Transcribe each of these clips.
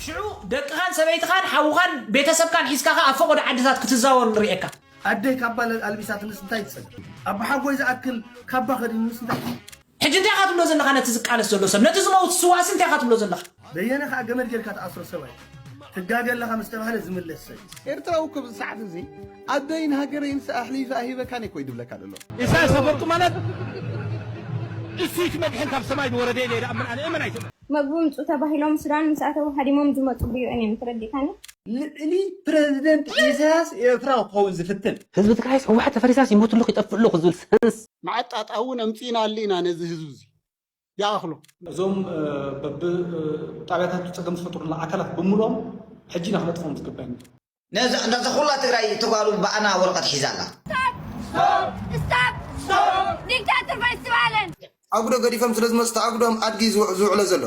ሽዑ ደቅኻን ሰበይትኻን ሓውኻን ቤተሰብካን ሒዝካ ኸኣ ኣብ ፈቐዶ ዓድታት ክትዛወር ንርእየካ። ኣደይ ካባ ኣልቢሳትንስ እንታይ ትጸግም? ኣባሓጎይ ዝኣክል ካባ ከዲኑንስ እንታይ ትጸግም? ሕጂ እንታይ ኢኻ ትብሎ ዘለኻ ነቲ ዝቃለስ ዘሎ ሰብ? ነቲ ዝመውት ስዋእሲ እንታይ ኢኻ ትብሎ ዘለኻ? በየነ ኸኣ ገመድ ጌርካ ትኣስሮ ሰብኣይ። ትጋገ ኣለኻ ምስ ተባህለ ዝምለስ ሰብ። ኤርትራዊ እኮ ኣብዚ ሰዓት እዚ ኣደይን ሃገረይንስ ኣሕሊፈ ኣይህበካን እየ እኮ እዩ ዝብለካ ዘሎ። ኢሳያስ ኣፈወርቂ ማለት እሱ እቲ መድሕን ካብ ሰማይ ዝወረደ ኢለ ይኣምን ኣነ እመን ኣይትእመን። መግቢ ምጹ ተባሂሎም ሱዳን ምስ ኣተዉ ሃዲሞም ዝመጹ ብዩኤን እዮም ተረዲእካኒ። ልዕሊ ፕረዚደንት ኢሳያስ ኤርትራ ክኸውን ዝፍትን። ህዝቢ ትግራይስ ህወሓት ተፈሪሳስ ይሞት ኣለኹ ይጠፍእ ኣለኹ ዝብል ሰንስ። መዓጣጣ እውን ኣምጺእና ኣሊና ነዚ ህዝቢ እዚ ይኣኽሎ። እዞም በብጣብያታቱ ፀገም ዝፈጥሩልና ኣካላት ብምልኦም ሕጂ ኢና ክነጥፍኦም ዝግባና። ነዛ ኩላ ትግራይ ተጓሩ ብኣና ወረቐት ሒዛ ኣላ። Stop! Stop! Stop! Dictator Festivalen! ኣጉዶ ገዲፎም ስለዝመፁ ተኣጉዶም ኣድጊ ዝውዕሎ ዘሎ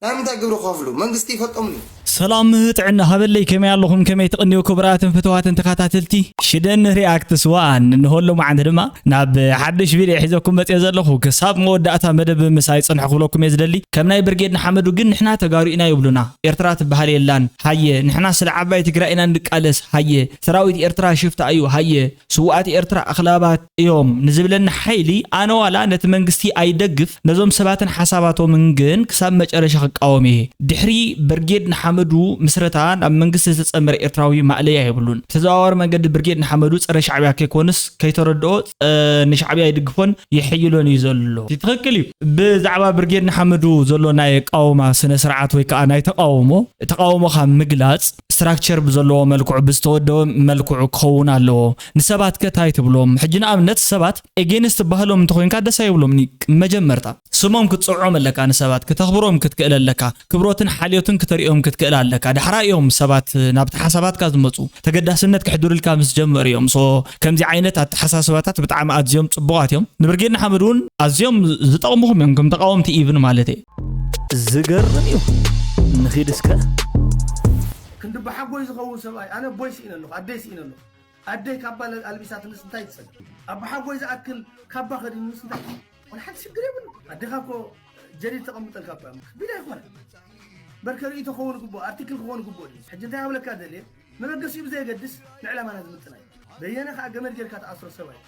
ናይ ምንታይ ግብሪ ክኸፍሉ መንግስቲ ይፈልጦም እዩ። ሰላም ጥዕና ሃበለይ ከመይ ኣለኹም ከመይ ትቕንዩ ክቡራትን ፍትዋትን ተኸታተልቲ ሽደን ሪኣክትስ ዋን እንሆ ሎማዓንቲ ድማ ናብ ሓድሽ ቪድዮ ሒዘኩም መፅየ ዘለኹ ክሳብ መወዳእታ መደብ ምሳይ ፅንሑ ክብለኩም እየ ዝደሊ ከም ናይ ብርጌድ ንሓመዱ ግን ንሕና ተጋሩ ኢና ይብሉና ኤርትራ ትበሃል የላን ሃየ ንሕና ስለ ዓባይ ትግራይ ኢና ንቃለስ ሃየ ሰራዊት ኤርትራ ሽፍታ እዩ ሃየ ስውኣት ኤርትራ ኣኽላባት እዮም ንዝብለኒ ሓይሊ ኣነ ዋላ ነቲ መንግስቲ ኣይደግፍ ነዞም ሰባትን ሓሳባቶምን ግን ክሳብ መጨረሻ ክቃወም እየ ድሕሪ ብርጌድ ንሓመዱ ምስረታ ናብ መንግስቲ ዝተፀመረ ኤርትራዊ ማእለያ የብሉን ተዘዋዋሪ መንገዲ ብርጌድ ንሓመዱ ፀረ ሻዕብያ ከይኮንስ ከይተረድኦ ንሻዕብያ ይድግፎን ይሕይሎን እዩ ዘሎ ትኽክል እዩ ብዛዕባ ብርጌድ ንሓመዱ ዘሎ ናይ ቃውማ ስነ ስርዓት ወይ ከዓ ናይ ተቃውሞ ተቃውሞኻ ምግላፅ ስትራክቸር ብዘለዎ መልክዑ ብዝተወደበ መልክዑ ክኸውን ኣለዎ ንሰባት ከ ታይ ትብሎም ሕጂ ንኣብነት ሰባት ኤጌንስት ባህሎም እንተኮይንካ ደስ ኣይብሎም መጀመርታ ስሞም ክትፅውዖም ኣለካ ንሰባት ክተኽብሮም ክትክእል ኣለካ ክብሮትን ሓልዮትን ክተሪኦም ክትክእል ኣለካ ዳሕራ እዮም ሰባት ናብቲ ሓሳባትካ ዝመፁ ተገዳስነት ክሕድሩልካ ምስ ጀመሩ እዮም so ከምዚ ዓይነት ኣተሓሳስባታት ብጣዕሚ ኣዝዮም ፅቡቃት እዮም ንብርጌድ ንሓመድ እውን ኣዝዮም ዝጠቕሙኹም እዮም ከም ተቃወምቲ even ማለት እየ ዝገርም እዩ ንኺድ እስከ ክንዲ ብሓጎይ ዝኸውን ሰብኣይ ኣነ ኣቦይ ስኢነ ኣለኹ ኣደይ ስኢነ ኣለኹ ኣደይ ካባ ኣልቢሳትንስ እንታይ ትሰግር ኣቦሓጎይ ዝኣክል ካባ ከዲኑንስ እንታይ ትሰግር ሓንቲ ሽግር የብሉ ኣዴኻ እኮ ጀዲድ ተቐምጠልካ እኮ ከቢድ ኣይኮነ በርከ ርእይቶ ክኸውን ግቦ ኣርቲክል ክኸውን ግቦ እዩ ሕጂ እንታይ ኣብለካ ደልየ መበገሲኡ ብዘየገድስ ንዕላማና ዝምጥን ኣዩ በየነ ከዓ ገመድ ጌርካ ትኣስሮ ሰብኣይ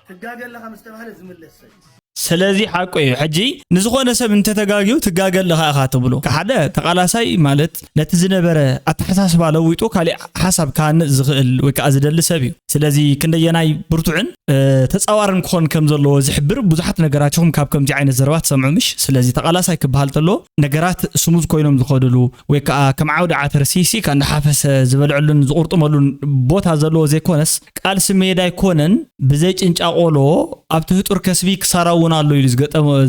ትጋገ ኣለኻ ምስ ተባህለ ዝምለስ ሰብ እዩ ስለዚ ሓቁ እዩ ሕጂ ንዝኾነ ሰብ እንተተጋግዩ ትጋገ ኣለኻ ኢኻ ትብሎ ሓደ ተቓላሳይ ማለት ነቲ ዝነበረ ኣተሓሳስባ ለዊጡ ካሊእ ሓሳብ ክሃንፅ ዝኽእል ወይ ከዓ ዝደሊ ሰብ እዩ ስለዚ ክንደየናይ ብርቱዕን ተፃዋርን ክኾን ከም ዘለዎ ዝሕብር ብዙሓት ነገራት ኢኹም ካብ ከምዚ ዓይነት ዘረባ ትሰምዑ ምሽ ስለዚ ተቓላሳይ ክበሃል ተሎ ነገራት ስሙዝ ኮይኖም ዝኸድሉ ወይ ከዓ ከም ዓውዲ ዓተር ሲሲካ እንዳሓፈሰ ዝበልዐሉን ዝቁርጥመሉን ቦታ ዘለዎ ዘይኮነስ ቃልሲ ሜዳ ኣይኮነን ብዘይ ጭንጫ ቆሎ ኣብቲ ህጡር ከስቢ ክሳራ እውን ኣሎ ኢሉ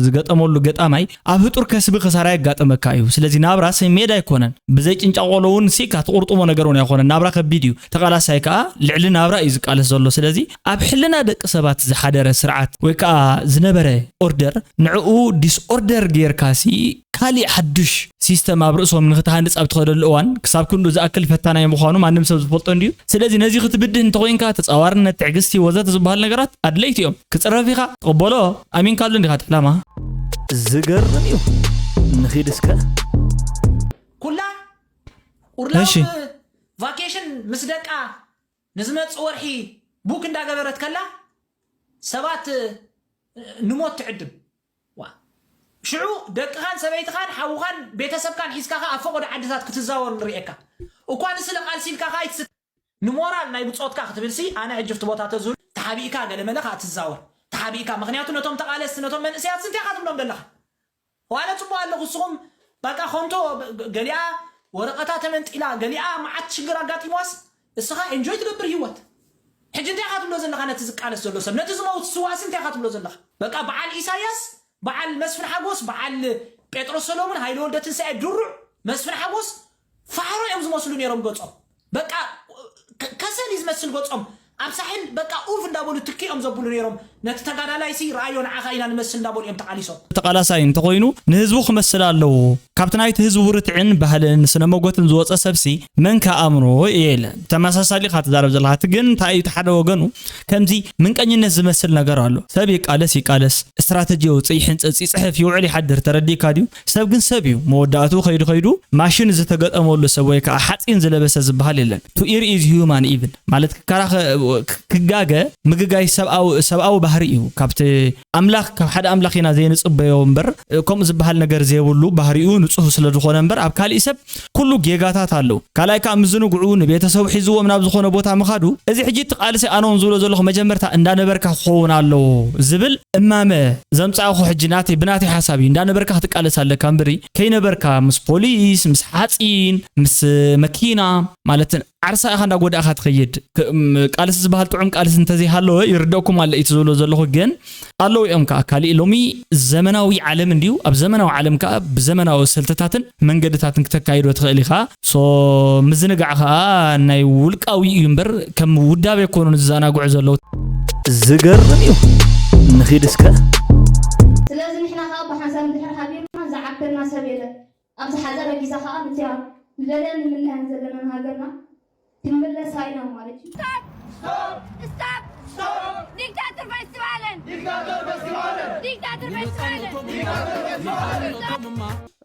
ዝገጠመሉ ገጣማይ ኣብ ህጡር ከስቢ ክሳራ የጋጥመካ እዩ ስለዚ ናብራስ ሜዳ ኣይኮነን ብዘይ ጭንጫ ቆሎ እውን ሲ ካትቁርጥሞ ነገር እውን ኣይኮነን ናብራ ከቢድ እዩ ተቃላሳይ ከዓ ልዕሊ ናብራ እዩ ዝቃለስ ዘሎ ስለዚ ኣብ ሕልና ደቂ ሰባት ዝሓደረ ስርዓት ወይ ከዓ ዝነበረ ኦርደር ንዕኡ ዲስኦርደር ጌርካ ሲ ካሊእ ሓዱሽ ሲስተም ኣብ ርእሶም ንክትሃንፅ ኣብ ትኸደሉ እዋን ክሳብ ክንዱ ዝኣክል ፈታናይ ምዃኑ ማንም ሰብ ዝፈልጦ እንድዩ። ስለዚ ነዚ ክትብድህ እንተኾይንካ ተፃዋርነት፣ ትዕግስቲ ወዘተ ዝበሃሉ ነገራት ኣድለይቲ እዮም። ክፅረፍ ኢኻ፣ ትቕበሎ፣ ኣሚንካሉ እንዲኻ እቲ ዕላማ። ዝገርም እዩ። ንኺድ እስከ። ኩላ ቁርላው እሺ። ቫኬሽን ምስ ደቃ ንዝመፅእ ወርሒ ቡክ እንዳገበረት ከላ ሰባት ንሞት ትዕድም። ዋ። ሽዑ ደቅኻን ሰበይትኻን ሓውኻን ቤተሰብካን ሒዝካ ኸኣ ኣብ ፈቐዶ ዓድታት ክትዛወር ንርእየካ። እኳ ንስለ ቃልሲ ኢልካ ኸኣ ኣይትስከፍ። ንሞራል ናይ ብጾትካ ክትብል ሲ ኣነ ሕጂ ኣብቲ ቦታ ተዝህሉ ተሓቢእካ ገለ መለ ኸኣ ትዛወር። ተሓቢእካ ምኽንያቱ ነቶም ተቓለስቲ ነቶም መንእሰያት እንታይ ኢኻ ትብሎም ዘለኻ? ዋላ ጽቡቕ ኣለኹ እስኹም በቃ ኾንቶ ገሊኣ ወረቐታ ተመንጢላ ገሊኣ መዓት ሽግር ኣጋጢምዋስ እስኻ ኤንጆይ ትገብር ህይወት ሕጂ እንታይ ኢኻ ትብሎ ዘለኻ ነቲ ዝቃለስ ዘሎ ሰብ ነቲ ዝመውት ስዋእሲ እንታይ ኢኻ ትብሎ ዘለኻ በቃ በዓል ኢሳያስ በዓል መስፍን ሓጎስ በዓል ጴጥሮስ ሰሎሙን ሃይለ ወልደ ትንሳኤ ድሩዕ መስፍን ሓጎስ ፋሕሮ እዮም ዝመስሉ ነይሮም ገጾም በቃ ከሰል እዩ ዝመስል ገጾም ኣብ ሳሕል በቃ ኡፍ እንዳበሉ ትኪኦም ዘብሉ ነይሮም ነቲ ተጋዳላይሲ ረኣዮ፣ ንዓኻ ኢና ንመስል እንዳበሉ እዮም ተቓሊሶም። ተቓላሳይ እንተኾይኑ ንህዝቡ ክመስል ኣለዎ። ካብቲ ናይቲ ህዝቡ ርትዕን ባህልን ስነ መጎትን ዝወፀ ሰብሲ መን ከኣምኖ እየ ኢለ። ተመሳሳሊ ኢኻ ትዛረብ ዘለኻ። እቲ ግን እንታይ እዩ፣ እቲ ሓደ ወገኑ ከምዚ ምንቀኝነት ዝመስል ነገር ኣሎ። ሰብ ይቃለስ ይቃለስ፣ ስትራተጂ የውፅእ፣ ይሕንፅፅ፣ ይፅሕፍ፣ ይውዕል ይሓድር፣ ተረዲእካ ድዩ? ሰብ ግን ሰብ እዩ። መወዳእትኡ ከይዱ ከይዱ ማሽን ዝተገጠመሉ ሰብ ወይ ከዓ ሓፂን ዝለበሰ ዝበሃል የለን። To err is human even። ማለት ክከራኸ-፣ ክጋገ ምግጋይ ሰብኣዊ፣ ሰብኣዊ ባህሪ እዩ። ካብቲ ኣምላኽ፣ ካብ ሓደ ኣምላኽ ኢና ዘይንጽበዮ እምበር፣ ከምኡ ዝበሃል ነገር ዘይብሉ ባህሪኡ ንጹህ ስለ ዝኾነ እምበር፣ ኣብ ካሊእ ሰብ ኩሉ ጌጋታት ኣለዉ። ካልኣይ ከኣ ምዝንግዑ ንቤተሰቡ ሒዝዎም ናብ ዝኾነ ቦታ ምኻዱ፣ እዚ ሕጂ እቲ ቃልሲ ኣነ እውን ዝብሎ ዘለኹ መጀመርታ እንዳነበርካ ክኸውን ኣለዎ ዝብል እማመ ዘምጻእኹ ሕጂ ናተይ፣ ብናተይ ሓሳብ እዩ። እንዳነበርካ ክትቃለስ ኣለካ እምበሪ፣ ከይነበርካ ምስ ፖሊስ፣ ምስ ሓጺን፣ ምስ መኪና፣ ማለት ዓርሳ ኢኻ እንዳጎዳእካ ትኸይድ። ክ-፣ ም-፣ ቃልሲ ዝበሃል ጥዑም ቃልሲ እንተዘይሃለወ ይርደእኩም ኣሎ እቲ ዝብሎ ዘለኹ፣ ግን ኣለዉ እዮም ከኣ። ካሊእ ሎሚ ዘመናዊ ዓለም እንድዩ፣ ኣብ ዘመናዊ ዓለም ከኣ ብዘመናዊ ሰልትታትን መንገድታትን ክተካይዶ ትኽእል ኢኻ። ሶ ምዝንጋዕ ከኣ ናይ ውልቃዊ እዩ እምበር ከም ውዳበ ኣይኮኑን ዝዘናግዑ ዘለዉ። ዝገርም እዩ። ንኺድ እስከ። ስለዚ ንሕና ከኣ ብሓንሳብ እንድሕር ሃቢርና ዝዓብደልና ሰብ የለን። ኣብዚ ሓጸረ ግዜ ከኣ ምስያ ንደልያን ንምንያን ዘለና ንሃገርና ክንምለሳ ኢና ማለት እዩ። Stop! Stop! Stop! Dictator Festivalen! Dictator Festivalen! Dictator Festivalen!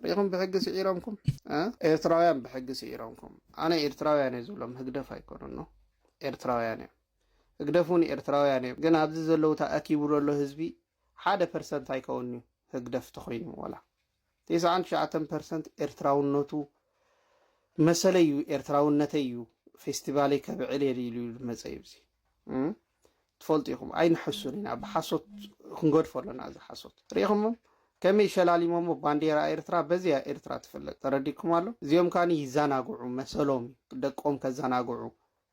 ሪኢኹም ብሕጊ ስዒሮምኩም፣ እ? ኤርትራውያን ብሕጊ ስዒሮምኩም። ኣነ ኤርትራውያን እየ ዝብሎም፣ ህግደፍ ኣይኮኑን፣ ኖ። ኤርትራውያን እዮም። ህግደፍ እውን ኤርትራውያን እዮም። ግን ኣብዚ ዘለዉ ተኣኪቡ ዘሎ ህዝቢ ሓደ ፐርሰንት ኣይከውን'ዩ ህግደፍ ተኾይኑ፣ ዋላ ተስዓን ትሽዓተን ፐርሰንት ኤርትራውነቱ መሰለይ እዩ፣ ኤርትራውነተይ እዩ፣ ፌስቲቫለይ ከብዕል እየ ኢሉ እዩ ዝመጸ እዩ። እዚ፣ እም፣ ትፈልጡ ኢኹም፣ ኣይንሐሱን ኢና፣ ብሓሶት ክንገድፎ ኣለና። እዚ ሓሶት ርኢኹሞ ከመይ ሸላሊሞሞ ባንዴራ ኤርትራ፣ በዚያ ኤርትራ ትፍለጥ። ተረዲእኩም ኣሎ? እዚኦም ካኒ ይዘናግዑ፣ መሰሎም እዩ፣ ደቆም ከዘናግዑ፣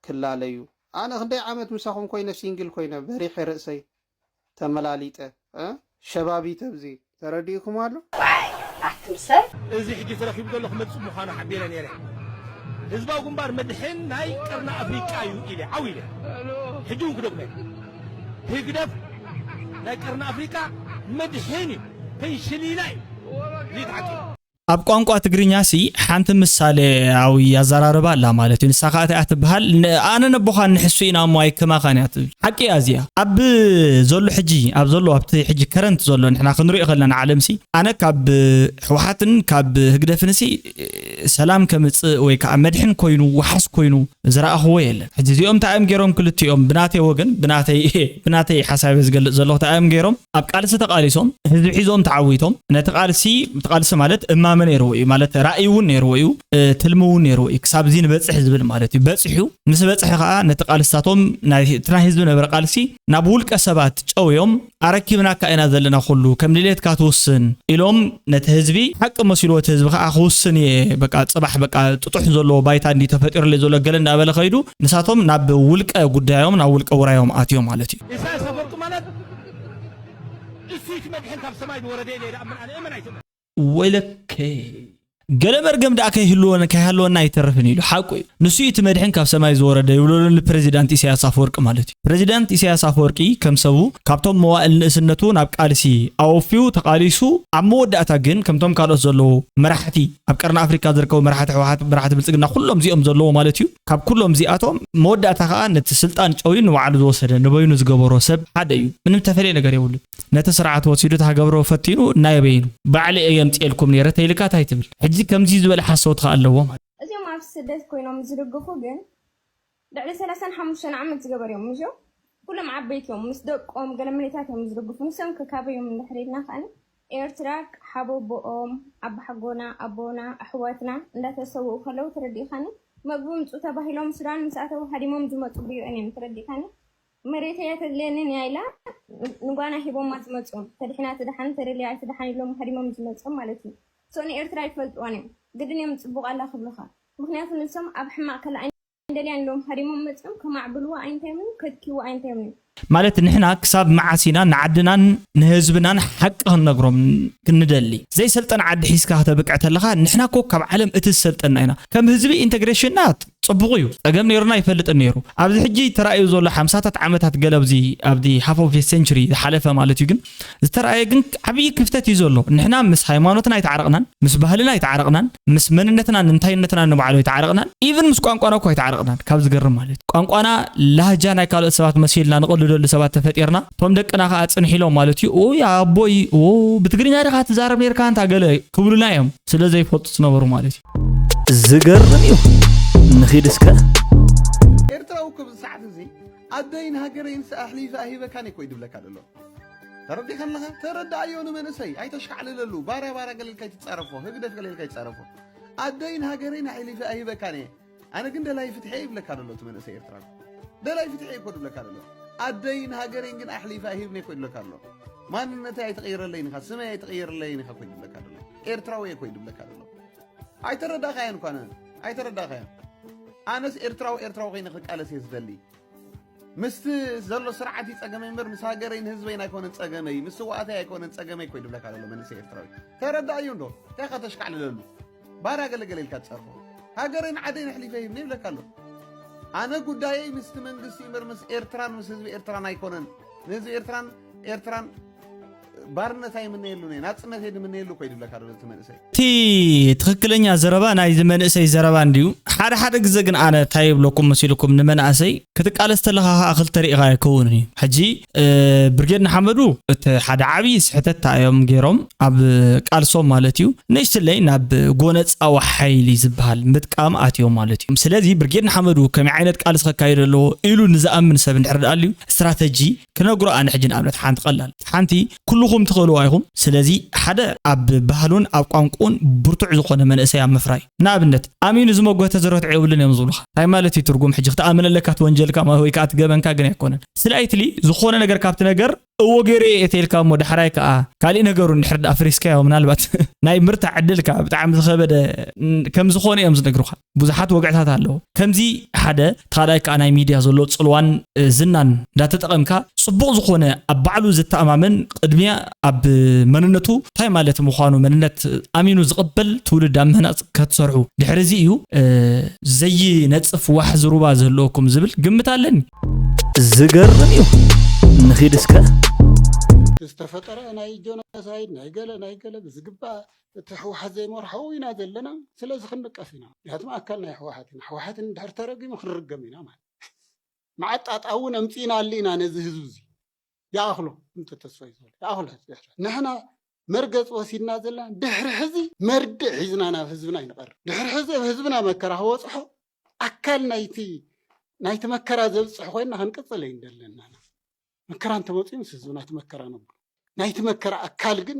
ክላለዩ። ኣነ ክንደይ ዓመት ምሳኹም ኮይነ፣ ሲንግል ኮይነ፣ በሪሐ ርእሰይ፣ ተመላሊጠ፣ እ? ሸባቢት ኣብዚ ተረዲእኩም ኣሎ? ዋይ፣ ኣትምሰል። እዚ ሕጂ ተረኺቡ ዘሎ ክመጽእ ምዃኑ ሓቢረ ነይረ። ህዝባዊ ግንባር መድሕን ናይ ቀርኒ ኣፍሪቃ እዩ ኢለ፣ ዓው ኢለ። ሕጂ እውን ክደግሞ እየ። ህግደፍ ናይ ቀርኒ ኣፍሪቃ መድሕን እዩ፣ ፔንሽሊና እዩ። እዚ እቲ ሓቂ። ኣብ ቋንቋ ትግርኛሲ ሓንቲ ምሳሌኣዊ ኣዘራርባ ኣላ ማለት እዩ። ንሳ ከኣ እንታይ እያ ትበሃል? ን-፣ ኣነ ነቦኻን ንሕሱ ኢና እሞ ኣይከማኻን እያ ትብል። ሓቂ እያ እዚኣ። ኣብ ዘሎ ሕጂ፣ ኣብ ዘሎ፣ ኣብቲ ሕጂ ከረንት ዘሎ ንሕና ክንሪኦ ከለና ዓለምሲ፣ ኣነ ካብ ህወሓትን ካብ ህግደፍንሲ ሰላም ከምጽእ ወይ ከኣ መድሕን ኮይኑ፣ ወሓስ ኮይኑ ዝረኣኽዎ የለን። ሕጂ እዚኦም እንታይ እዮም ገይሮም ክልቲኦም? ብናተይ ወገን፣ ብናተይ፣ ብናተይ ሓሳብ እየ ዝገልጽ ዘለኹ፣ እንታይ እዮም ገይሮም? ኣብ ቃልሲ ተቓሊሶም፣ ህዝቢ ሒዞም ተዓዊቶም፣ ነቲ ቃልሲ፣ እቲ ቃልሲ ማለት እማመ ነይርዎ እዩ፣ ማለት ራእይ እውን ነይርዎ እዩ፣ እ፣ ትልሚ እውን ነይርዎ እዩ፣ ክሳብ እዚ ንበጽሕ ዝብል ማለት እዩ። በጺሑ፣ ምስ በጽሐ ከኣ ነቲ ቃልስታቶም፣ ናይ፣ እቲ ናይ ህዝቢ ነበረ ቃልሲ ናብ ውልቀ ሰባት ጨውዮም፣ ኣረኪብናካ ኢና ዘለና ኩሉ፣ ከም ድሌትካ ትውስን ኢሎም ነቲ ህዝቢ ሓቂ መሲልዎ፣ እቲ ህዝቢ ከኣ ክውስን እየ፣ በቃ ጽባሕ በቃ ጥጡሕ ዘለዎ ባይታ እንዲ ተፈጢሩለይ ዘሎ ገለ እንዳበለ ከይዱ፣ ንሳቶም ናብ ውልቀ ጉዳዮም፣ ናብ ውልቀ ውራዮም ኣትዮም ማለት እዩ። ኢሳያስ ኣፈወርቂ ማለት እሱ እቲ መድሕን ካብ ሰማይ ዝወረደ ኢለ ይኣምን፣ ኣነ እመን ኣይትእመን። ወይለከ። ገለ መርገም ደኣ ከይህልወን-፣ ከይሃለወና ኣይተርፍን ኢሉ። ሓቁ እዩ። ንሱ እዩ እቲ መድሕን ካብ ሰማይ ዝወረደ ይብለሉ ንፕሬዚዳንት ኢሳያስ ኣፈወርቂ ማለት እዩ። ፕሬዚዳንት ኢሳያስ ኣፈወርቂ ከም ሰቡ ካብቶም መዋእል ንእስነቱ ናብ ቃልሲ ኣወፍዩ ተቓሊሱ፣ ኣብ መወዳእታ ግን ከምቶም ካልኦት ዘለዉ መራሕቲ፣ ኣብ ቀርኒ ኣፍሪካ ዝርከቡ መራሕቲ ህወሓት፣ መራሕቲ ብልጽግና፣ ኩሎም እዚኦም ዘለዉ ማለት እዩ። ካብ ኩሎም እዚኣቶም መወዳእታ ከኣ ነቲ ስልጣን ጨውዩ ንባዕሉ ዝወሰደ፣ ንበይኑ ዝገበሮ ሰብ ሓደ እዩ። ምንም ተፈልየ ነገር የብሉን። ነቲ ስርዓት ወሲዱ እታ ሃገብሮ ፈቲኑ እናየበይኑ ባዕለይ እየ የምፅኤልኩም ነይረ ተይልካ እንታይ ትብል? ሕጂ ከምዚ ዝበለ ሓሶት ከ ኣለዎ ማለት። እዚኦም ኣብ ስደት ኮይኖም ዝድግፉ ግን ልዕሊ ሰላሳን ሓሙሽተን ዓመት ዝገበር እዮም። ምስኦም ኩሎም ዓበይቲ እዮም፣ ምስ ደቆም ገለ መሌታት እዮም ዝድግፉ። ንሶም ከካበዮም እንድሕር ኢልና ከኣኒ ኤርትራ ሓቦቦኦም፣ ኣባሓጎና፣ ኣቦና፣ ኣሕዋትና እንዳተሰውኡ ከለዉ ተረዲእካኒ። መግቢ ምጹ ተባሂሎም ሱዳን ምስ ኣተዉ ሃዲሞም ዝመጹ ብዩኤን እዮም ተረዲእካኒ። መሬተይ እያ ተድልየንን እያ ኢላ ንጓና ሂቦማ ዝመጹ። ተድሒና ትድሓን፣ ተደልያ ኣይትድሓን ኢሎም ሃዲሞም ዝመጹ ማለት እዩ። So ንኤርትራ ይፈልጥዋን እዮም። ግድን እዮም ጽቡቕ ኣላ ክብሉኻ። ምኽንያቱ ንሶም ኣብ ሕማቕ ከላ ኣይንደልያን ኢሎም ሃዲሞም መጺኦም ከማዕብልዋ ኣይንታይምን፣ ከድክይዋ ኣይንታይምን። ማለት ንሕና ክሳብ መዓስ ኢና ንዓድናን ንህዝብናን ሓቂ ክንነግሮም ክንደሊ? ዘይሰልጠን ዓዲ ሒዝካ ከተብቅዕ ተለኻ ንሕና እኮ ካብ ዓለም እቲ ዝሰልጠና ኢና። ከም ህዝቢ ኢንተግሬሽንና ጽቡቕ እዩ። ጸገም ነይሩና ኣይፈልጥን ነይሩ። ኣብዚ ሕጂ ተራእዩ ዘሎ ሓምሳታት ዓመታት ገለ ኣብዚ ኣብቲ half of a century ዝሓለፈ ማለት እዩ፣ ግን ዝተራእየ ግን ዓብዪ ክፍተት እዩ ዘሎ። ንሕና ምስ ሃይማኖትና ኣይተዓረቕናን፣ ምስ ባህልና ኣይተዓረቕናን፣ ምስ መንነትናን እንታይነትናን ንባዕሉ ኣይተዓረቕናን፣ ኢቭን ምስ ቋንቋና እኮ ኣይተዓረቕናን። ካብ ዝገርም ማለት እዩ። ቋንቋና ላህጃ ናይ ካልኦት ሰባት መሲልና ንቐልደሉ ሰባት ተፈጢርና፣ እቶም ደቅና ከዓ ጽንሕ ኢሎም ማለት እዩ። ኦይ ኣቦይ፣ ኦ ብትግርኛ ዲኻ ትዛረብ ነይርካ እንታ ገለ ክብሉና እዮም። ስለ ዘይፈልጡ ዝነበሩ ማለት እዩ። ዝገርም እዩ። ንኺድ እስከ። ኤርትራዊ እኮ ብዚ ሰዓት እዚ ኣደይን ሃገረይን ኣሕሊፈ ኣይህበካን እኮ እዩ ድብለካ ዘሎ። ተረዲኻ ኣለኻ? ተረዳኣዮ ንመንእሰይ፣ ኣይተሽካዕልለሉ። ባርያ ባርያ ገለ ኢልካ ኣይትጻረፎ፣ ህግደፍ ገለ ኢልካ ኣይትጻረፎ። ኣደይን ሃገረይን ኣሕሊፈ ኣይህበካን እየ። ኣነ ግን ደላይ ፍትሒ እየ ይብለካ ዘሎ እቲ መንእሰይ ኤርትራዊ። ደላይ ፍትሒ እየ እኮ ድብለካ ዘሎ። ኣደይን ሃገረይን ግን ኣሕሊፈ ኣይህብን እየ እኮ ይብለካ ኣሎ። ማንነተይ ኣይትቕይረለይን ኢኻ፣ ስመይ ኣይትቕይረለይን ኢኻ እኮ ይብለካ ዘሎ። ኤርትራዊ እየ እኮ ይብለካ ዘሎ። ኣይተረዳእካዮን እኳ ነ-፣ ኣይተረዳእካዮን። ኣነስ ኤርትራዊ ኤርትራዊ ኮይነ ክቃለስ እየ ዝደሊ። ምስቲ ዘሎ ስርዓት እዩ ጸገመይ እምበር ምስ ሃገረይን ህዝበይን ኣይኮነን ጸገመይ፣ ምስ ስዋኣተይ ኣይኮነን ጸገመይ እኮ እዩ ድብለካ ዘሎ መንእሰይ ኤርትራዊ። ተረዳእዩ እንዶ እንታይ ኢኻ ተሽካዕልለሉ? ባርያ ገለገለ ኢልካ ትጸርፎ። ሃገረይን ዓደይን ኣሕሊፈ ይህብኒ ይብለካ ኣሎ። ኣነ ጉዳየይ ምስቲ መንግስቲ እምበር ምስ ኤርትራን ምስ ህዝቢ ኤርትራን ኣይኮነን። ንህዝቢ ኤርትራን ኤርትራን ባርነት ኣይምነየሉን እየ፣ ናጽነት እየ ድምነየሉ እኮ እዩ ድብለካ ዘሎ እቲ መንእሰይ። እቲ ትኽክለኛ ዘረባ ናይዚ መንእሰይ ዘረባ እንድዩ። ሓደ ሓደ ግዘ ግን ኣነ እንታይ ይብለኩም መሲልኩም፣ ንመናእሰይ ክትቃለስ ተለኻ ከዓ ክልተ ርኢኻ ኣይከውንን እዩ። ሕጂ እ፣ ብርጌድ ንሓመዱ እቲ ሓደ ዓብዪ ስሕተት እንታይ እዮም ገይሮም ኣብ ቃልሶም ማለት እዩ፣ ንእሽትለይ ናብ ጎነፃዊ ሓይሊ ዝበሃል ምጥቃም ኣትዮም ማለት እዩ። ስለዚ ብርጌድ ንሓመዱ ከመይ ዓይነት ቃልሲ ከካይድ ኣለዎ ኢሉ ንዝኣምን ሰብ እንድሕር ደኣ ኣልዩ ስትራተጂ ክነግሮ ኣነ ሕጂ ንኣብነት ሓንቲ ቀላል ሓንቲ ኩልኹም ትኽእልዋ ኢኹም። ስለዚ ሓደ ኣብ ባህሉን ኣብ ቋንቋኡን ብርቱዕ ዝኾነ መንእሰይ ኣብ ምፍራይ ንኣብነት ኣሚኑ ዝመጎተ ዝረትዖ የብሉን እዮም ዝብሉኻ። እንታይ ማለት እዩ ትርጉም? ሕጂ ክትኣምን ኣለካ እቲ ወንጀልካ ማ-፣ ወይ ከዓ እቲ ገበንካ ግን ኣይኮነን። ስለ ኣይትሊ ዝኾነ ነገር ካብቲ ነገር እዎ ገይረ እየ እተ ኢልካ እሞ ዳሕራይ ከዓ ካሊእ ነገሩ እንድሕር ደኣ ፍሪስካዮ ምናልባት ናይ ምርታዕ ዕድልካ ብጣዕሚ ዝኸበደ ን-፣ ከም ዝኾነ እዮም ዝነግሩኻ። ብዙሓት ወግዕታት ኣለዉ። ከምዚ ሓደ፣ እቲ ካልኣይ ከዓ ናይ ሚድያ ዘሎ ፅልዋን እ፣ ዝናን እንዳተጠቐምካ ፅቡቕ ዝኾነ ኣብ ባዕሉ ዝተኣማመን ቅድሚያ ኣብ መንነቱ እንታይ ማለት ምዃኑ መንነት ኣሚኑ ዝቕበል ትውልድ ኣብ ምህናፅ ከትሰርሑ ድሕሪ እዚ እዩ እ፣ ዘይነፅፍ ዋሕዚ ሩባ ዝህልወኩም ዝብል ግምት ኣለኒ። ዝገርም እዩ። ንኺድ እስከ። ዝተፈጠረ ናይ ጆኖሳይድ ናይ ገለ ናይ ገለ ብዝግባእ እቲ ህወሓት ዘይመርሖ ኢና ዘለና። ስለዚ ክንንቀፍ ኢና። ምክንያቱም ኣካል ናይ ህወሓት ኢና። ህወሓት እንድሕር ተረጊሙ ክንርገም ኢና ማለት። መዓጣጣ እውን ኣምፂእናሉ ኢና ነዚ ህዝቢ እዚ። ይኣኽሎ እንተ ተስፋ ይዘሉ። ይኣኽሎ ህዝቢ ኤርትራ። ንሕና መርገፅ ወሲድና ዘለና ድሕሪ ሕዚ መርድእ ሒዝና ናብ ህዝብና ይንቐርብ። ድሕሪ ሕዚ ኣብ ህዝብና መከራ ክበፅሖ ኣካል ናይቲ ናይቲ መከራ ዘብፅሕ ኮይና ክንቅፅል ኣይንደለና። መከራ እንተመፅኡ ምስ ህዝብና እቲ መከራ ነብሉ። ናይቲ መከራ ኣካል ግን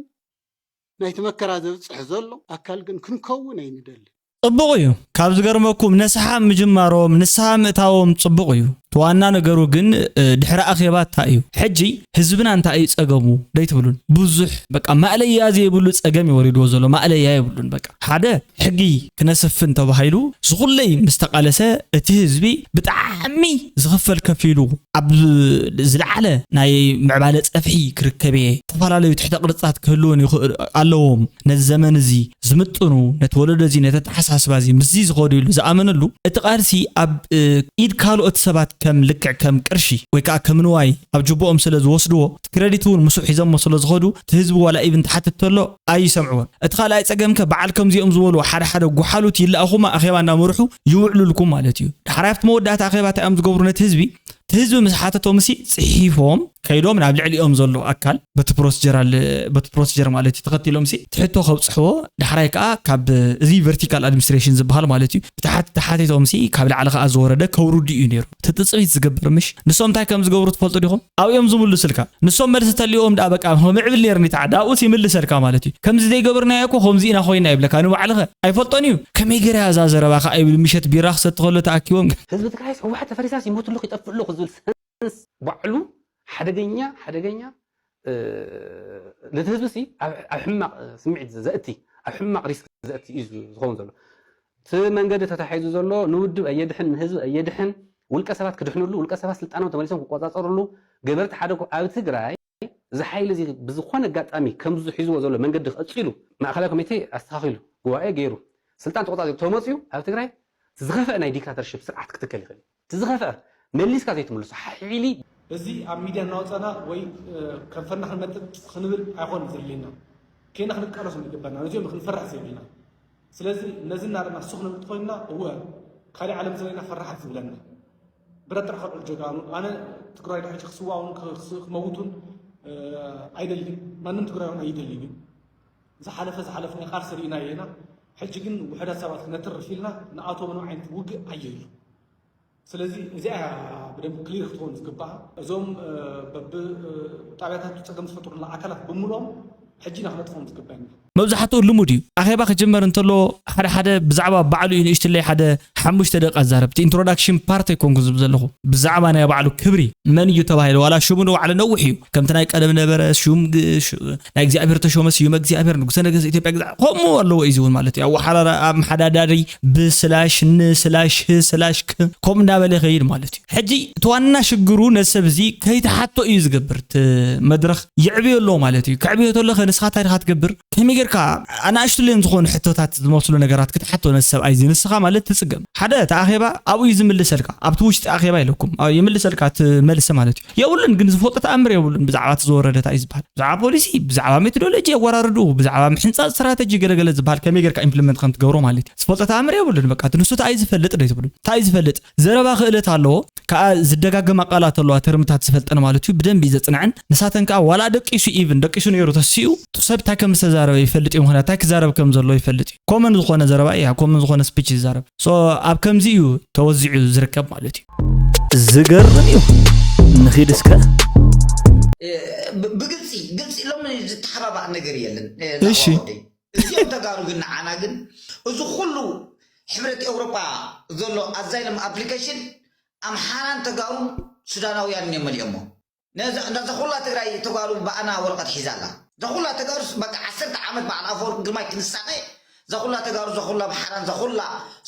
ናይቲ መከራ ዘብፅሕ ዘሎ ኣካል ግን ክንከውን ኣይንደልን። ጽቡቕ እዩ። ካብ ዝገርመኩም ነስሓ ምጅማሮም ንስሃ ምእታዎም ጽቡቕ እዩ። እቲ ዋና ነገሩ ግን እ፣ ድሕሪ ኣኼባ እንታይ እዩ? ሕጂ ህዝብና እንታይ እዩ ጸገሙ? ደይትብሉን? ብዙሕ በቃ ማእለያ ዘይብሉ ጸገም እዩ ወሪድዎ ዘሎ። ማእለያ የብሉን። በቃ ሓደ ሕጊ ክነስፍን ተባሂሉ ዝኹለይ ምስ ተቓለሰ እቲ ህዝቢ ብጣዕሚ ዝኽፈል ከፊሉ ኣብ ዝለዓለ ናይ ምዕባለ ጸፍሒ ክርከብ እየ። ዝተፈላለዩ ትሕተ ቅርጽታት ክህልውን ይኽእል ኣለዎም። ነዚ ዘመን እዚ ዝምጥኑ፣ ነቲ ወለዶ እዚ፣ ነቲ ኣተሓሳስባ እዚ ምስዚ ዝኸዱ ኢሉ ዝኣመነሉ እቲ ቃልሲ ኣብ እ፣ ኢድ ካልኦት ሰባት ከም ልክዕ ከም ቅርሺ ወይ ከዓ ከም ንዋይ ኣብ ጅቦኦም ስለ ዝወስድዎ እቲ ክረዲት እውን ምስኡ ሒዞሞ ስለ ዝኸዱ እቲ ህዝቢ ዋላ ኢቭን ትሓትት ተሎ ኣይሰምዕዎን። እቲ ካልኣይ ጸገም ከ በዓል ከምዚኦም ዝበሉ ሓደ ሓደ ጉሓሉት ይለኣኹማ ኣኼባ እንዳመርሑ ይውዕሉልኩም ማለት እዩ። ዳሕራይ ኣብቲ መወዳእታ ኣኼባ እንታይ እዮም ዝገብሩ ነቲ ህዝቢ እቲ ህዝቢ ምስ ሓተቶም ሲ ጽሒፎም ከይዶም ናብ ልዕሊኦም ዘሎ ኣካል በቲ ፕሮሲጀር ኣለ በቲ ፕሮሲጀር ማለት እዩ ተኸቲሎም ሲ ትሕቶ ከብጽሕዎ ዳሕራይ ከዓ ካብ እዚ ቨርቲካል ኣድሚኒስትሬሽን ዝበሃል ማለት እዩ ብታሕቲ ተሓቲቶም ሲ ካብ ላዕሊ ከዓ ዝወረደ ከውርዱ እዩ ነይሩ። እቲ ትጽቢት ዝገብር ምሽ ንሶም እንታይ ከም ዝገብሩ ትፈልጡ ዲኹም? ኣብኦም ዝምልስልካ ንሶም መልሲ ተልዎም ደኣ በቃ ምዕብል ነይርኒ ተዓዳ ኣብኡስ ይምልሰልካ ማለት እዩ። ከምዚ ዘይገበርናዮ እኮ ከምዚ ኢና ኮይና ይብለካ ንባዕልኸ ኣይፈልጦን እዩ። ከመይ ገይራ እዛ ዘረባ ከዓ ይብል ምሸት ቢራ ክሰቲ ከሎ ተኣኪቦም ህዝቢ ትግራይስ ህወሓት ተፈሪሳስ ይሞት ኣለኹ ይጠፍእ ኣለኹ ዝብል ሰንስ ባዕሉ ሓደገኛ ሓደገኛ እ፣ ነቲ ህዝቢ ሲ ኣብ ኣብ ሕማቕ ስምዒት ዘእቲ ኣብ ሕማቕ ሪስክ ዘእቲ እዩ ዝ- ዝኸውን ዘሎ እቲ መንገዲ ተታሒዙ ዘሎ ንውድብ ኣየድሕን ንህዝቢ ኣየድሕን ውልቀ ሰባት ክድሕንሉ ውልቀ ሰባት ስልጣኖም ተመሊሶም ክቆፃፀርሉ ገበርቲ ሓደ ኮ- ኣብ ትግራይ እዚ ሓይሊ እዚ ብዝኾነ ኣጋጣሚ ከምዚ ሒዝዎ ዘሎ መንገዲ ቀፂሉ ማእኸላይ ኮሚቴ ኣስተኻኺሉ ጉባኤ ገይሩ ስልጣን ተቆፃፂሩ ተመፅዩ ኣብ ትግራይ ዝኸፍአ ናይ ዲክታተርሽፕ ስርዓት ክትከል ይኽእል እዩ። እቲ ዝኸፍአ መሊስካ ዘይትምልሶ ሓይሊ እዚ ኣብ ሚድያ እናወፀና ወይ ከንፈርና ክንመጥጥ ክንብል ኣይኮን ዘድልየና። ከይና ክንቃለሶም ይግበና። ነዚኦም ክንፈርሕ ዘይብልና። ስለዚ ነዚ እናረና ሱኽ ንብል ተኾይንና እወ ካሊእ ዓለም ዘለና ፈራሓት ዝብለና ብረት ጥራሕ ከልዕሉ ጀጋኑ ኣነ ትግራይ ድሕጂ ክስዋውን ክመውቱን ኣይደልን። ማንም ትግራይ እውን ኣይደልን እዩ። ዝሓለፈ ዝሓለፍና ቃልሲ ርኢና ኢና። ሕጂ ግን ውሕዳት ሰባት ክነትርፍ ኢልና ንኣቶ ምንም ዓይነት ውግእ ኣየሉ። ስለዚ እዚኣ እያ ብደንብ ክሊር ክትኾን ዝግባኣ። እዞም በብጣብያታት ፀገም ዝፈጥሩና ኣካላት ብምልኦም ሕጂ ኢና ክነጥፎም ዝግባና። መብዛሕትኡ ልሙድ እዩ። ኣኼባ ክጅመር እንተሎ ሓደ ሓደ ብዛዕባ ባዕሉ እዩ ንእሽትለይ ሓደ ሓሙሽተ ደቂቃ ዝዛረብ። እቲ ኢንትሮዳክሽን ፓርት ኣይኮንኩ ዝብል ዘለኹ። ብዛዕባ ናይ ባዕሉ ክብሪ መን እዩ ተባሂሉ ዋላ ሽሙ ንባዕሉ ነዊሕ እዩ። ከምቲ ናይ ቀደም ነበረ ሹም ግ- ሹ- ናይ እግዚኣብሔር ተሾመ ስዩም እግዚኣብሔር ንጉሰ ነገስት ኢትዮጵያ ግዛ ከምኡ ኣለዎ እዩ እውን ማለት እዩ። ኣወሓራራ ኣመሓዳዳሪ ብስላሽ ን ስላሽ ህ ስላሽ ክ ከምኡ እንዳበለ ይኸይድ ማለት እዩ። ሕጂ እቲ ዋና ሽግሩ ነዚ ሰብ እዚ ከይትሓቶ እዩ ዝገብር። እቲ መድረኽ ይዕብዮ ኣለዎ ማለት እዩ። ከዕብዮ ተለኸ ንስኻ እንታይ ድኻ ትገብር? ከመይ ጌርካ ኣናእሽቱ ሌን ዝኾኑ ሕቶታት ዝመስሉ ነገራት ክትሓቶ ነዚ ሰብኣይ እዚ ንስኻ ማለት ትጽገም። ሓደ እቲ ኣኼባ ኣብኡ እዩ ዝምልሰልካ። ኣብቲ ውሽጢ ኣኼባ ኢለኩም ኣብ- ይምልሰልካ እቲ መልሲ ማለት እዩ። የብሉን ግን ዝፈልጦ ተኣምር የብሉን። ብዛዕባ እቲ ዝወረደ እንታይ እዩ ዝበሃል? ብዛዕባ ፖሊሲ፣ ብዛዕባ ሜቶዶሎጂ ኣወራርድኡ፣ ብዛዕባ ምሕንጻጽ ስትራተጂ ገለገለ ዝበሃል ከመይ ጌርካ ኢምፕሊመንት ከም ትገብሮ ማለት እዩ። ዝፈልጦ ተኣምር የብሉን። በቃ እቲ ንሱ እንታይ እዩ ዝፈልጥ ዶ ትብሉ? እንታይ እዩ ዝፈልጥ? ዘረባ ክእለት ኣለዎ። ከኣ ዝደጋገማ ቃላት ኣለዋ ተርምታት ዝፈልጠን ማለት እዩ። ብደንቢ እዩ ዘጽንዐን። ንሳተን ከኣ ዋላ ደቂሱ ኢቭን ደቂሱ ነይሩ ተሲኡ ሰብ እንታይ ከም ዝተዛረበ ይፈልጥ እዩ። ምኽንያት እንታይ ክዛረብ ከም ዘለዎ ይፈልጥ እዩ። ኮመን ዝኾነ ዘረባ እያ ኮመን ዝኾነ ስፒች ይዛረብ። ሶ ኣብ ከምዚ እዩ ተወዚዑ ዝርከብ ማለት እዩ። ዝገርም እዩ። ንኺድ እስከ ብ- ብግልፂ ግልፂ ኢሎም ዝተሓባባእ ነገር የለን። እ፣ እሺ። ናባወደይ። እዚኦም ተጋሩ ግን ንዓና ግን እዚ ኩሉ ሕብረት ኤውሮጳ ዘሎ ኣዛይለም ኣፕሊኬሽን ኣምሓራን ተጋሩን ሱዳናውያንን እዮም መሊኦሞ። ነዛ ነዛ ኩላ ትግራይ ተጋሩ ብኣና ወረቐት ሒዛ ኣላ። እዛ ኩላ ተጋሩስ በቃ ዓሰርተ ዓመት በዓል ኣፈወርቂ ግርማይ ክንሳቐ እዛ ኩላ ተጋሩ እዛ ኩላ ኣምሓራን እዛ ኩላ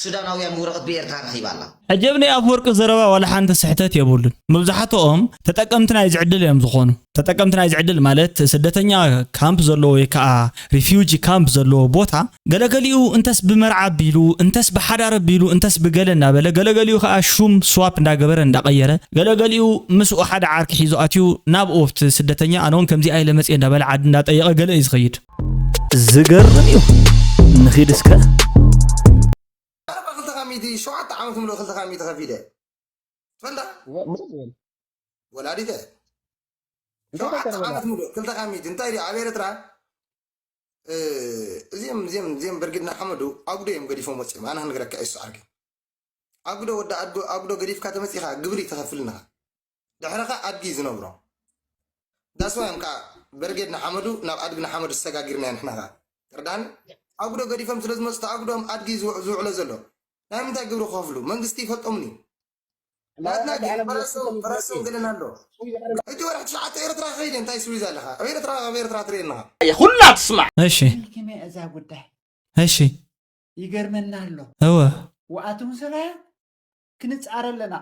ሱዳናውያን ወረቐት ብኤርትራ ረኺባ ኣላ። ሕጂ ኣብ ናይ ኣፈወርቂ ዘረባ ዋላ ሓንቲ ስሕተት የብሉን። መብዛሕትኦም ተጠቀምቲ ናይዚ ዕድል እዮም ዝኾኑ። ተጠቀምቲ ናይዚ ዕድል ማለት ስደተኛ ካምፕ ዘለዎ ወይ ከዓ ሪፊውጂ ካምፕ ዘለዎ ቦታ ገለገሊኡ እንተስ ብመርዓ ኣቢሉ እንተስ ብሓዳር ኣቢሉ እንተስ ብገለ እናበለ ገለገሊኡ ከዓ ሹም ስዋፕ እንዳገበረ እንዳቀየረ ገለገሊኡ ምስኡ ሓደ ዓርኪ ሒዙ ኣትዩ ናብ ኦፍት ስደተኛ ኣነ እውን ከምዚኣ ኢለ መፅየ እንዳበለ ዓዲ እንዳጠየቀ ገለ እዩ ዝኸይድ። ዝገርም እዩ። ንኺድ እስከ ኣረባ ክልተ ካብ ሚእቲ ሸውዓተ ዓመት ምልኦ ክልተ ካብ ሚእቲ ከፊለ ትፈልጣ ወላዲተ ሸውዓተ ዓመት ምልኦ ክልተ ካብ ሚእቲ እንታይ ድዩ ኣብ ኤርትራ እዚም እዚም እዚም ብርግድ ንሓመዱ ኣጉዶ እዮም ገዲፎም ወፂኦም ኣነ ክንግረካ እሱ ዓርኪ ኣጉዶ ወዲ ኣድጎ ኣጉዶ ገዲፍካ ተመፂኻ ግብሪ ትኸፍል ንኻ ድሕረኻ ኣድጊ ዝነብሮ ዳስዋ እዮም ከዓ ብርጌድ ንሓመዱ ናብ ኣድጊ ንሓመዱ ዝሰጋጊርና ንሕና ከዓ ትርዳኒ ኣጉዶ ገዲፎም ስለ ዝመፁ ኣጉዶም ኣድጊ ዝውዕሎ ዘሎ ናይ ምንታይ ግብሪ ክኸፍሉ መንግስቲ ይፈልጦምን እዩ ናትና ግን ፈረሶም ፈረሶም ገለን ኣሎ እቲ ወርሒ ትሽዓተ ኤርትራ ከይደ እንታይ ስዊዝ ኣለኻ ኣብ ኤርትራ ኣብ ኤርትራ ትርኢ ኣለኻ ኩላ ትስማዕ እሺ ከመይ እዛ ጉዳይ እሺ ይገርመና ኣሎ እወ ወኣቱም ሰላያ ክንጻረ ኣለና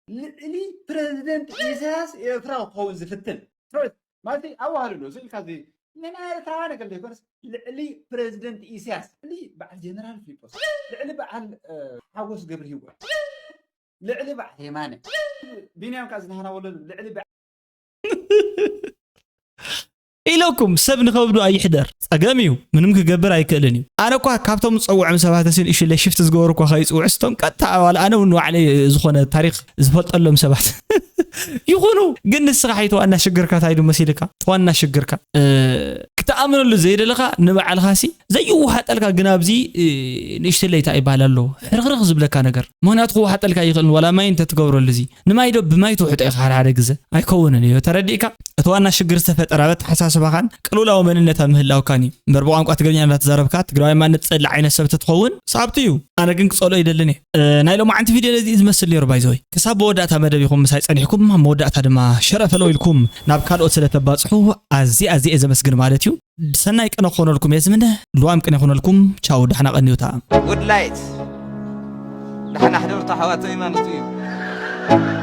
ልዕሊ ፕረዚደንት ኢሳያስ ኤርትራ ክኸውን ዝፍትን ማለት ኣዋህልሎ እዚ ኢልካ እዚ ንና ኤርትራውያን ነገር ዘይኮነስ ልዕሊ ፕረዚደንት ኢሳያስ ልዕሊ በዓል ጀነራል ፊሊጶስ ልዕሊ በዓል ሓጎስ ገብረ ህይወት ልዕሊ በዓል የማነ ቢንያም ከዓ ዝናህና ወለዱ ልዕሊ ኢለኩም ሰብ ንኸብዱ ኣይሕደር ጸገም እዩ ምንም ክገብር ኣይክእልን እዩ ኣነ እኳ ካብቶም ዝጸውዖም ሰባት ሲን እሽለ ሽፍት ዝገበሩ እኳ ከይጽውዑ ስቶም ቀጥታ ኣባል ኣነ እውን ንባዕለይ ዝኾነ ታሪክ ዝፈልጠሎም ሰባት ይኹኑ ግን ንስኻ ሓይቲ ዋና ሽግርካ እንታይ ዱ መሲልካ ዋና ሽግርካ ክትኣምነሉ ዘይደለኻ ንባዕልኻ ሲ ዘይውሃጠልካ ግን ኣብዚ ንእሽተለይ እንታይ ይበሃል ኣሎ ሕርኽርኽ ዝብለካ ነገር ምክንያቱ ክውሃጠልካ ይኽእል ዋላ ማይ እንተትገብረሉ እዚ ንማይ ዶ ብማይ ትውሕጦ ኢኻ ሓደ ሓደ ግዘ ኣይከውንን እዩ ተረዲእካ እቲ ዋና ሽግር ዝተፈጠረ ኣብ ኣተሓሳስባኻን ቅልውላዊ መንነታ ምህላውካን እዩ እምበር ብቋንቋ ትግርኛ እንዳተዛረብካ ትግራዋይ ማንነት ትፀልእ ዓይነት ሰብ ተትኸውን ሰብኣብ እዩ ኣነ ግን ክፀልኦ ይደልን እየ ናይ ሎማዓንቲ ቪድዮ ነዚ ዝመስል ነይሩ ባይዘወይ ክሳብ መወዳእታ መደብ ኢኹም ምሳይ ፀኒሕኩም ኣብ መወዳእታ ድማ ሸረፈለው ኢልኩም ናብ ካልኦት ስለተባፅሑ ኣዝየ ኣዝየ እየ ዘመስግን ማለት እዩ ሰናይ ቅነ ክኾነልኩም እየ ዝምነ ልዋም ቅነ ይኾነልኩም ቻው ዳሕና ቀንዩታ ጉድ ላይት ዳሕና ሕደርቱ ኣሕዋተይ ማለት እዩ